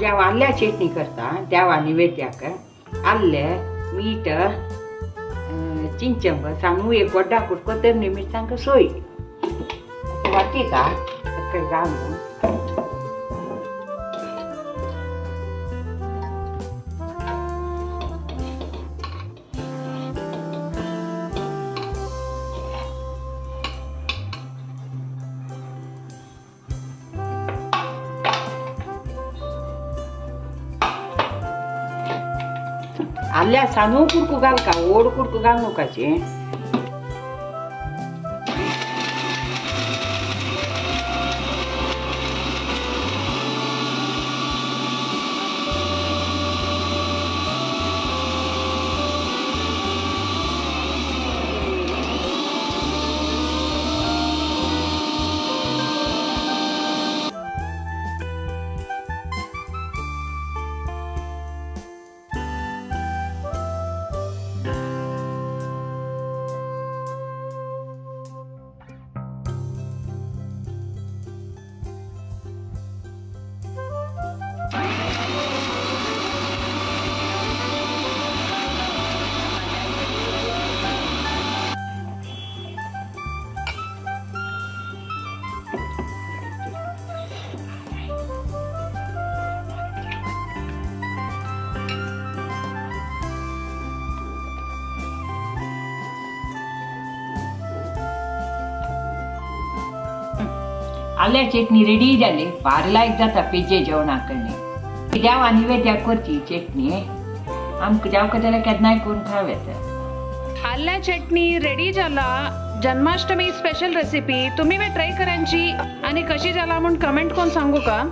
आज हांव आल्ल्या चटणी करता देवा निवेद्याक. आल्ले, मीठ, चिंचंब सांगू एक गोड्डा कुडको तरणी मिरसांग सोय वाटीता सकयल घालून. आल्या सांगू कुडकू घालका, ओड कुडकू घालनुकाचे. आल्या चटणी रेडी जाली. भारी लायक जाता पेजे जेवणाक कडने. देवा निवेद्याक करची चटणी आमकां जावका जाल्यार केन्नाय करून खावं येता. आल्या चटणी रेडी जाला. जन्माष्टमी स्पेशल रेसिपी तुम्ही वे ट्राय करांची आणि कशी जाला म्हूण कमेंट करून सांगू का.